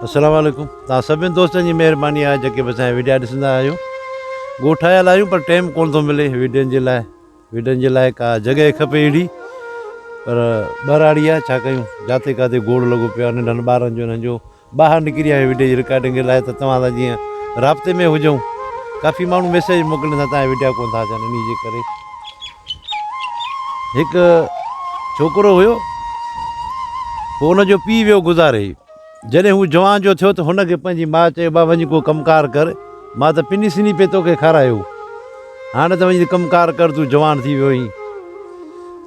السلام عليڪم توهان سڀني دوستن جي مهرباني آهي جيڪي به اسان جا وڊيا ڏسندا آهيو ڳوٺ آيل آهيون پر ٽيم ڪون ٿو ملي وڊين جي لاء وڊين جي لاء ڪا جڳهه کپي اهڙي پر ٻهراڙي آهي ڇا ڪيون جاتي ڪاتي گوڙ لڳو پيو آهي ننڍن ٻارن جو انهن جو ٻاهر نڪري آيو وڊيو جي رڪارڊنگ جي لاء ته توهان سان جيئن رابطي ۾ هجون ڪافي ماڻهو ميسيج موڪلين ٿا توهان وڊيا ڪون ٿا اچن انهي جي ڪري هڪ ڇوڪرو هيو پوء ان جو پيء ويو گذاري جڏهن هو جوان جو ٿيو ته هن کي پنهنجي ماء چيو با وڃي ڪو ڪم ڪار ڪر مان ته پني سني پئي توکي کارايو هاڻي ته وڃي ڪم ڪار ڪر تون جوان ٿي ويو آهين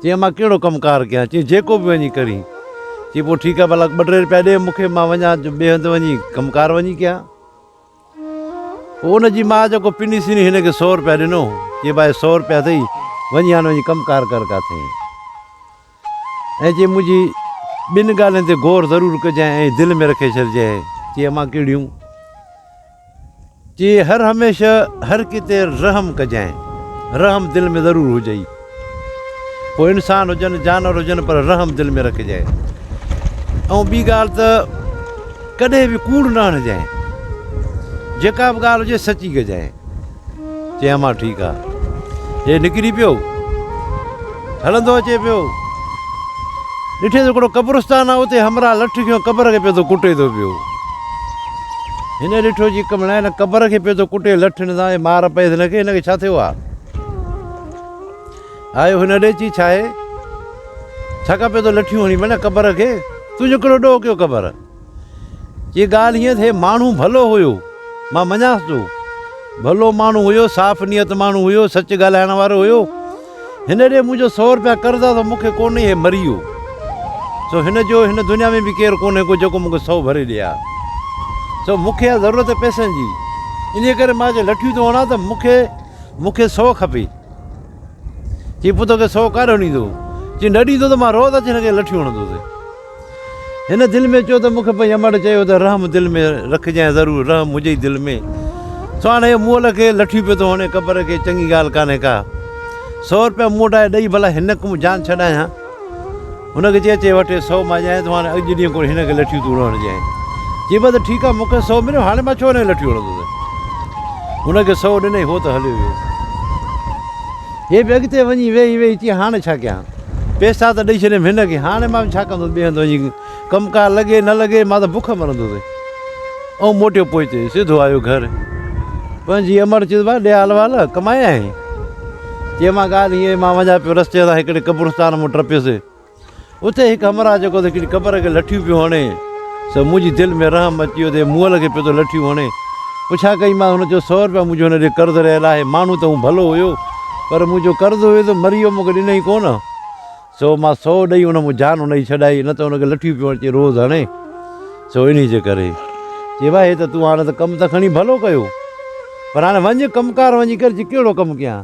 چيائين مان ڪهڙو ڪم ڪار ڪيان؟ چيائين جيڪو به وڃي ڪرين. چيائين پوء ٺيڪ آهي ڀلا ٻه ٽي رپيا ڏي مون کي مان وڃان ٻئي هنڌ وڃي ڪم ڪار وڃي ڪيان. پوء ان جي ماء جيڪو پني سني هن کي سو رپيا ڏنو. چيائين ڀائي سو رپيا اٿئي وڃي هاڻي وڃي ڪم ڪار ڪر ڪاٿي. ۽ چيائين منهنجي ٻن ڳالهين تي غور ضرور ڪجانء ۽ دل ۾ رکي ڇڏجانء. چيائين امان ڪهڙيون؟ چي هر هميشه هر ڪتي رحم ڪجانء، رحم دل ۾ ضرور هجئي. پوء انسان هجن جانور هجن پر رحم دل ۾ رکجانء. ۽ ٻي ڳالهه ته ڪڏهن به ڪوڙ نه هڻجانء. جيڪا به ڳالهه هجي سچي ڪجانء. چيائين مان ٺيڪ آ. هي نڪري پيو. هلندو اچي پيو. ڏٺي ته هڪڙو قبرستان آ اتي همراهه لٺ کنيو قبر کي پيو ٿو ڪٽي ٿو پيو. هن ڏٺو جي ڪمڙا هن قبر کي پيو ٿو ڪٽي لٺ هن سان مار پئي هن کي هن کي ڇا ٿيو آ؟ آيو هن ڏي چي ڇا آهي؟ ڇا کان پيو ٿو لٺيون هڻي من قبر کي؟ تنهنجو ڪهڙو ڏوهه ڪيو قبر؟ جي ڳالهه هيئن ٿئي ماڻهو ڀلو هيو مان مڃانس ٿو ڀلو ماڻهو هيو صاف نيت ماڻهو هيو سچ ڳالهائڻ وارو هيو هن ڏي منهنجو سو روپيا قرض آ سو مون کي ڪونهي هي مري ويو سو هن جو هن دنيا ۾ به ڪير ڪونهي ڪو جيڪو مون کي سو ڀري ڏي ها سو مون کي آ ضرورت پئسن جي انهي ڪري مان چيو لٺيون ٿو هڻان ته مون کي مون کي سو کپي چي پوء توکي سو ڪاڏو ڏيندو چي نه ڏيندو ته مان روز اچي هن کي لٺيون هڻندوس هن دل ۾ چيو ته مون کي پنهنجي امڙ چيو ته رحم دل ۾ رکجانء ضرور رحم هجئي دل ۾. سو هاڻي هي مئل کي لٺيون پيو ٿو هڻي قبر کي چڱي ڳالهه ڪانهي ڪا. سو رپيا مون وٽ آهي ڏئي ڀلا هن کان جان ڇڏايان. هن کي چئي اچي وٺ هي سو مان ڏيانء ٿو هاڻي اڄ ڏينهن کان هن کي لٺيون تون نه هڻجانء. چئي بس ٺيڪ آهي مون کي سو مليو هاڻي مان ڇو هن کي لٺيون هڻندس. هن کي سو ڏنئي هو ته هليو ويو. هي به اڳتي وڃي ويهي ويهي چئي هاڻي ڇا ڪيان. پئسا ته ڏئي ڇڏيم هن کي، هاڻي مان به ڇا ڪندس ٻئي هنڌ وڃي ڪم ڪار لڳي نه لڳي مان ته بک مرندس. ائون موٽيو پوئتي سڌو آيو گهر. پنهنجي امڙ چيس ڀاء ڏي حال احوال ڪمايا آهين؟ چي مان ڳالهه هيئن مان وڃان پيو رستي تان هڪڙي قبرستان مون ٽپيس. اتي هڪ همراهه جيڪو ته هڪڙي قبر کي لٺيون پيو هڻي، سو منهنجي دل ۾ رحم اچي ويو ته هي مئل کي پيو ٿو لٺيون هڻي. پڇا ڪئي مانس، هن چيو، سو رپيا منهنجو هن ڏي قرض رهيل آهي، ماڻهو ته هو ڀلو هيو، پر منهنجو قرض هيو ته مري ويو، مون کي ڏنئي ڪونه. سو مان سو ڏئي ان مون جان هن جي ڇڏائي، نه ته هن کي لٺيون پيو اچي روز هڻي. سو انهي جي ڪري. چي ڀاء هي ته تون هاڻي ته ڪم ته کڻي ڀلو ڪيو، پر هاڻي وڃ ڪم ڪار وڃي ڪر، چي ڪهڙو ڪم ڪيان؟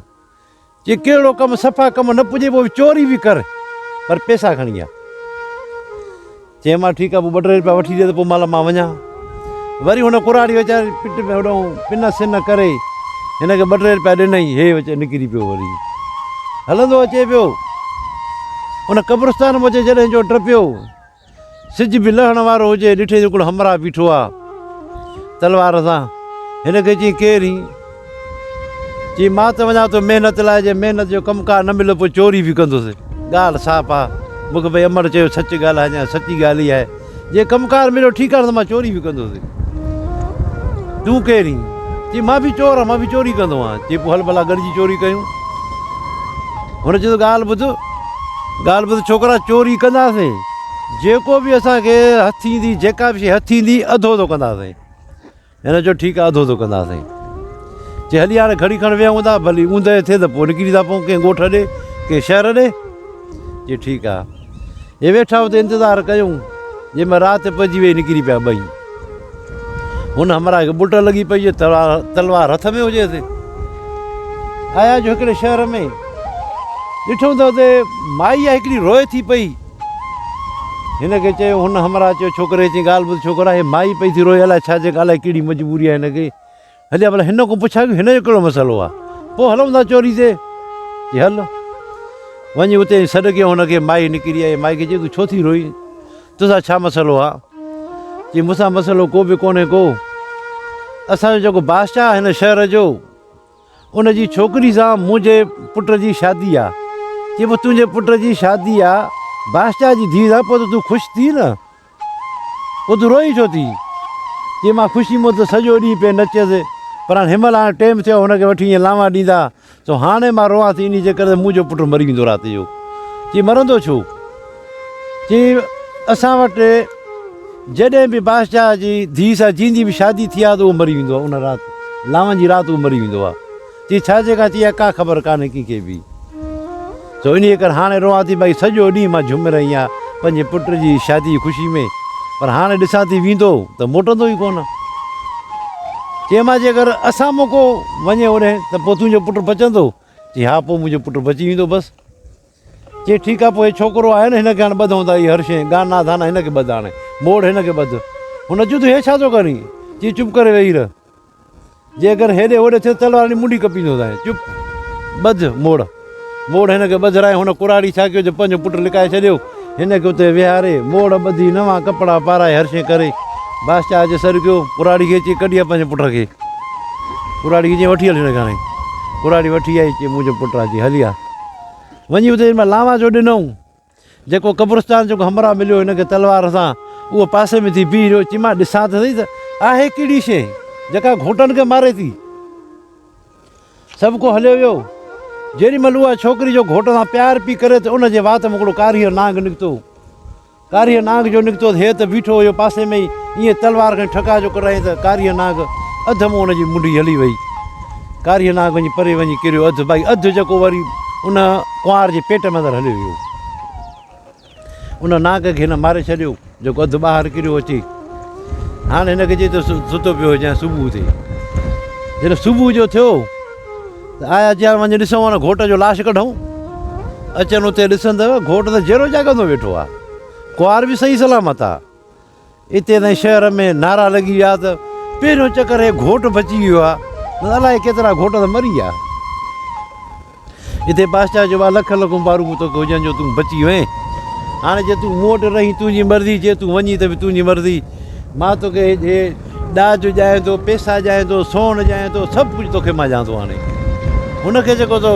چي ڪهڙو ڪم صفا ڪم نه پڄي پوء به چوري به ڪر پر پيسا کڻي آ. چيم مان ٺيڪ آ پوء ٻه ٽي روپيا وٺي ڏي ته پوء مال مان وڃان. وري هن ڪراڙي ويچاري پٽ ۾ هوڏانهن پن سن ڪري هن کي ٻه ٽي روپيا ڏنائين هي ويچارو نڪري پيو وري هلندو اچي پيو ان قبرستان ۾ اچي جڏهن جو ٽپيو سج به لهڻ وارو هجي، ڏٺي ته هڪڙو همراهه بيٺو آ تلوار سان. هن کي چيائين ڪير هين؟ چيائين مان ته وڃان ٿو محنت لاء، جي محنت جو ڪم ڪار نه مليو پوء چوري به ڪندس. ڳالهه صاف آ، مون کي ڀئي امڙ چيو سچ ڳالهائجانء، سچي ڳالهه ئي آهي. جي ڪم ڪار مليو ٺيڪ آ نه ته مان چوري به ڪندس. تون ڪير هين؟ چيائين مان به چور آهيان، مان به چوري ڪندو آهيان. چيائين پوء هل ڀلا گڏجي چوري ڪيون. هن چيو ته ڳالهه ٻڌ، ڳالهه ٻڌ ڇوڪرا چوري ڪنداسين، جيڪو به اسان کي هٿ ايندي، جيڪا به شيء هٿ ايندي اڌو اڌو ڪنداسين. هن چيو ٺيڪ آهي اڌو اڌو ڪنداسين. چي هلي هاڻي گهڙي کڻ ويهون ٿا، ڀلي اوندهه ٿئي ته پوء نڪري ٿا پئون ڪنهن ڳوٺ ڏي، ڪنهن شهر ڏي. چي ٺيڪ آهي. هي ويٺا اتي انتظار ڪيون، جنهن مهل رات پئجي وئي نڪري پيا ٻئي. هن همراهه کي ٻٽ لڳي پئي هجي، تلوار هٿ ۾ هجيس. آيا جو هڪڙي شهر ۾ ڏٺو ته اتي مائي آهي هڪڙي روئي ٿي پئي. هن کي چيو هن همراهه چيو ڇوڪري چي ڳالهه ٻڌ ڇوڪرا هي مائي پئي ٿي روئي الائي ڇا جي الائي ڪهڙي مجبوري آهي هن کي. هليا ڀلا هن کان پڇا ڪيون هن جو ڪهڙو مسئلو آهي. پوء هلون ٿا چوري تي. چي هل. وڃي اتي سڏ ڪيو هن کي مائي نڪري آئي مائي کي چيو تون ڇو ٿي روئين؟ توسان ڇا مسئلو آ؟ چي مون سان مسئلو ڪو به ڪونهي ڪو. اسان جو جيڪو بادشاهه آهي هن شهر جو، ان جي ڇوڪري سان منهنجي پٽ جي شادي آ. چي پوء تنهنجي پٽ جي شادي آ بادشاهه جي ڌيء سان پوء ته تون خوش ٿي نه. پوء تون روئين ڇو ٿي؟ چي مان خوشي مان ته سڄو ڏينهن پئي نچيس پر هاڻ هن مهل هاڻ ٽيم ٿيو آ هن کي وٺي ائين لانوان ڏيندا سو هاڻي مان روئان ٿي انهي جي ڪري ته منهنجو پٽ مري ويندو رات جو. چي مرندو ڇو؟ چي اسان وٽ جڏهن به بادشاهه جي ڌيء سان جنهن جي به شادي ٿي آ ته اهو مري ويندو آ ان رات لانوان جي رات اهو مري ويندو آ. چي ڇا جي ڪا چي اها ڪا خبر ڪانهي ڪنهن کي به. سو انهيء ڪري هاڻي روئان ٿي ڀائي سڄو ڏينهن مان جهومي رهي آهيان پنهنجي پٽ جي شادي جي خوشي ۾ پر هاڻي ڏسان ٿي ويندو ته موٽندو ئي ڪونه. چيم مان جيڪر اسان مان ڪو وڃي اوڏهين ته پوء تنهنجو پٽ بچندو؟ چي ها پوء منهنجو پٽ بچي ويندو بس. چي ٺيڪ آهي پوء هي ڇوڪرو آهي نه هن کي هاڻي ٻڌون ٿا هي هر شيء گانا ڌانا هن کي ٻڌ هاڻي موڙ هن کي ٻڌ. هن چيو تون هي ڇا ٿو ڪرين؟ چي چپ ڪري ويهي رهه. جيڪر هيڏي هوڏي ٿيو تلوار هڻي منڍي ڪپيندوسانء. چپ! ٻڌ موڙ. موڙ هن کي ٻڌرائي هن ڪراڙي ڇا ڪيو جو پنهنجو پٽ لڪائي ڇڏيو. هن کي اتي ويهاري، موڙ ٻڌي، نوان ڪپڙا پارائي هر شيء ڪري، بادشاهه اچي سڏ ڪيو. ڪراڙي کي چي ڪڍي آ پنهنجي پٽ کي. ڪراڙي کي چي وٺي هل هن کي هاڻي. ڪراڙي وٺي آئي چي منهنجو پٽ آ چي هلي آ. وڃي اتي جنهن مهل لانوان جو ڏنئون. جيڪو قبرستان جو همراهه مليو هن کي تلوار سان اهو پاسي ۾ ٿي بيهي رهيو چي مان ڏسان ته سهي ته آهي ڪهڙي شيء جيڪا گهوٽن کي ماري ٿي. سڀ ڪو هليو ويو. جيڏي مهل اها ڇوڪري جو گهوٽ سان پيار پئي ڪري ته ان جي وات مان هڪڙو ڪاريهر نانگ نڪتو. ڪاريهر نانگ جو نڪتو ته هي ته بيٺو هيو پاسي ۾ ئي ائين تلوار کڻي ٺڪاء جو ڪڍايائين ته ڪاريهر نانگ اڌ مان ان جي منڍي هلي وئي. ڪاريء نانگ وڃي پري وڃي ڪريو اڌ باقي اڌ جيڪو وري ان ڪنوار جي پيٽ ۾ اندر هليو ويو. ان نانگ کي هن ماري ڇڏيو جيڪو اڌ ٻاهر ڪريو اچي. هاڻ هن کي چئي ته ستو پيو هجين صبح ٿئي. جڏهن صبح جو ٿيو ته آيا چي هاڻ وڃي ڏسون هاڻ گهوٽ جو لاش ڪڍون. اچن اتي ڏسن ته گهوٽ ته جيئرو جاڳندو ويٺو آهي. ڪنوار به صحيح سلامت آهي. اتي تائين شهر ۾ نعرا لڳي ويا ته پهريون چڪر هي گهوٽ بچي ويو آهي نه ته الائي ڪيترا گهوٽ ته مري ويا. اتي بادشاهه چيو لک لک مبارڪون توکي هجن جو تون بچي وئين. هاڻي جي تون مون وٽ رهين تنهنجي مرضي جي تون وڃين ته به تنهنجي مرضي. مان توکي هي ڏاج ڏيان ٿو، پئسا ڏيان ٿو، سون ڏيان ٿو، سڀ ڪجهه توکي مان ڏيان ٿو هاڻي. هن کي جيڪو تو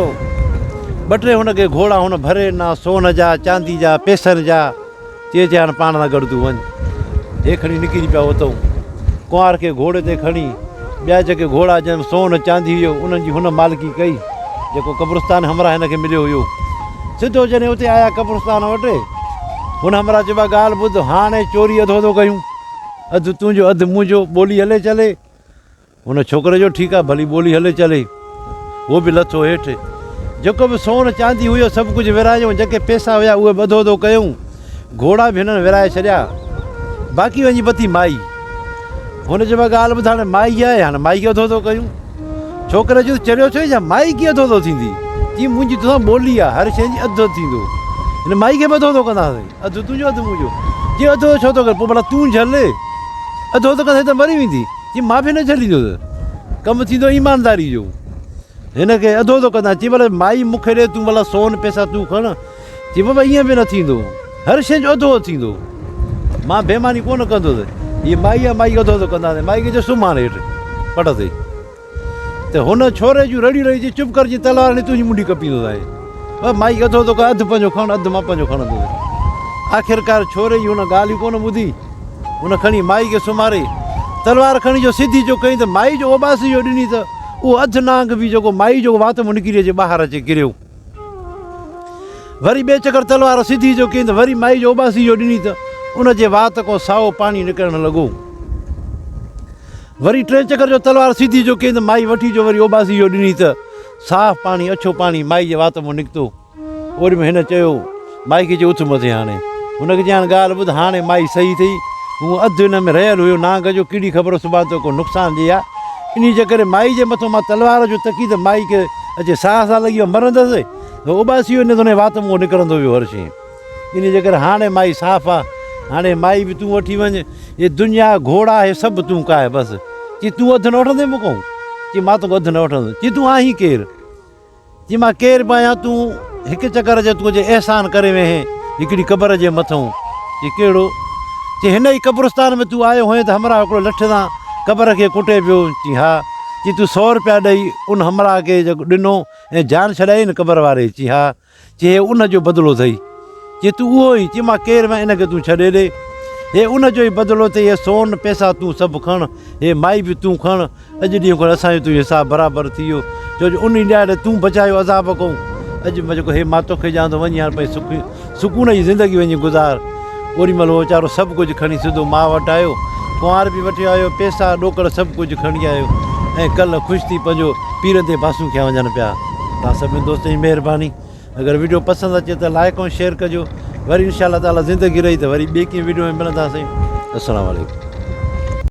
ٻه ٽي هن کي گهوڙا هن ڀري ڏنا سون جا، چاندي جا، پئسن جا. چي چي هاڻ پاڻ سان گڏ تون وڃ. هي کڻي نڪري پيا اتئون. ڪنوار کي گهوڙي تي کڻي، ٻيا جيڪي گهوڙا جن ۾ سون چاندي هيو، انهن جي هن مالڪي ڪئي، جيڪو قبرستان همراهه هن کي مليو هيو. سڌو جڏهن اتي آيا قبرستان وٽ، هن همراهه چيو ڀاء ڳالهه ٻڌ، هاڻي چوري اڌو اڌو ڪيون. اڌ تنهنجو اڌ منهنجو، ٻولي هلي چلي. هن ڇوڪري چيو، ٺيڪ آ، ڀلي ٻولي هلي چلي. هو به لٿو هيٺ. جيڪو به سون چاندي هيو سڀ ڪجهه ورهايائون، جيڪي پئسا هيا اهي به اڌو اڌو ڪيائون. گهوڙا به هنن ورهائي ڇڏيا. باقي وڃي پتي مائي. هن چيو، ڀاء ڳالهه ٻڌ هاڻي مائي آهي، هاڻي مائي کي اڌو اڌو ڪيون. ڇوڪري چيو ته چريو ڇو آهين ڇا، مائي ڪيئن اڌو اڌو ٿيندي؟ چي منهنجي توسان ٻولي آ، هر شيء جي اڌ اڌ ٿيندو. هن مائي کي به اڌو اڌو ڪنداسين. اڌ تنهنجو اڌ منهنجو. چي اڌو اڌو ڇو ٿو ڪرين؟ پوء ڀلا تون جهل. اڌو اڌ ڪندين ته مري ويندي. چي مان به نه جهليندس. ڪم ٿيندو ايمانداري جو. هن کي اڌو اڌو ڪندا. چي ڀلا مائي مون کي ڏي تون ڀلا سون پئسا تون کڻ. چي بابا ائين به نه ٿيندو. هر شيء جو اڌو اڌ ٿيندو. مان بيماني ڪونه ڪندس. هيء مائي آ مائي کي اڌو اڌو ڪنداسين. مائي کي چيو سمهه هاڻي هيٺ پٽ تي. ته هن ڇوري جون رڙيون رهي چي چپ ڪر جي تلوار هڻي تنهنجي منڍي ڪپيندوسانء. بس مائي کي اڌو اڌو ڪر اڌ پنهنجو کڻ اڌ مان پنهنجو کڻندس. آخرڪار ڇوري جي هن ڳالهه ئي ڪونه ٻڌي. هن کڻي مائي کي سمهاري تلوار کڻي جو سڌي جو ڪئي ته مائي جو اوٻاسي جو ڏني ته اهو اڌ نانگ به جيڪو مائي جو وات مان نڪري اچي ٻاهر اچي ڪريو. وري ٻئي چڪر تلوار سڌي جو ڪئي ته وري مائي جو اوٻاسي جو ڏني ته ان جي وات کان سائو پاڻي نڪرڻ لڳو. وري ٽئين چڪر جو تلوار سڌي جو ڪئي ته مائي وٺي جو وري اوٻاسي جو ڏني ته صاف پاڻي اڇو پاڻي مائي جي وات مان نڪتو. اوڏي مهل هن چيو، مائي کي چيو اٿ مٿي هاڻي. هن کي چيائين هاڻي ڳالهه ٻڌ هاڻي مائي صحيح ٿئي. هونء اڌ هن ۾ رهيل هيو نانگ جو ڪهڙي خبر سڀاڻي توکي ڪو نقصان ڏئي ها. انهيء جي ڪري مائي جي مٿو مان تلوار جو تڪي ته مائي کي اچي ساهه سان لڳي ويو مرندس ته اوٻاسي ويو نه ته هن جي وات مان نڪرندو ويو هر شيء. انهيء جي ڪري هاڻي مائي صاف آ. هاڻي مائي به تون وٺي وڃ. هي دنيا گهوڙا هي سڀ تون ڪاهه بس. چي تون اڌ نه وٺندين مون کان؟ چي مان توکان اڌ نه وٺندس. چي تون آهين ڪير؟ چي مان ڪير به آهيان تون هڪ چڪر جي تون جي احسان ڪري ويهين هڪڙي قبر جي مٿئون. چي ڪهڙو؟ چي هن ئي قبرستان ۾ تون آيو هئين ته همراهه هڪڙو لٺ سان قبر کي ڪٽي پيو. چي ها. چي تون سو رپيا ڏئي ان همراهه کي جيڪو ڏنو ۽ جان ڇڏائي نه قبر واري. چي ها. چي هي ان جو بدلو اٿئي. چي تون اهو ئي. چي مان ڪير هئان ان کي تون ڇڏي ڏي. هي ان جو ئي بدلو اٿئي. هي سون پئسا تون سڀ کڻ. هي مائي به تون کڻ. اڄ ڏينهن کان اسان جو تنهنجو حساب برابر ٿي ويو، ڇو جو انهي ڏهاڙي تون بچايو عذاب کان، اڄ مان جيڪو هي مان توکي ڏيان ٿو، وڃي هاڻ پنهنجي سک سڪون جي زندگي وڃي گذار. اوڏي مهل هو ويچارو سڀ ڪجهه کڻي سڌو ماء وٽ آيو، ڪنوار به وٺي آيو، پئسا ڏوڪڙ سڀ ڪجهه کڻي آيو ۽ ڪلهه خوش ٿي پنهنجو پيرن تي باسون کيا وڃن پيا. توهان سڀني دوستن جي مهرباني. اگر وڊيو پسند اچي ته لائڪ ۽ شيئر ڪجو. وري انشاء الله تعالي زندگي رهي ته وري ٻي ڪنهن وڊيو ۾ ملنداسين. السلام عليڪم.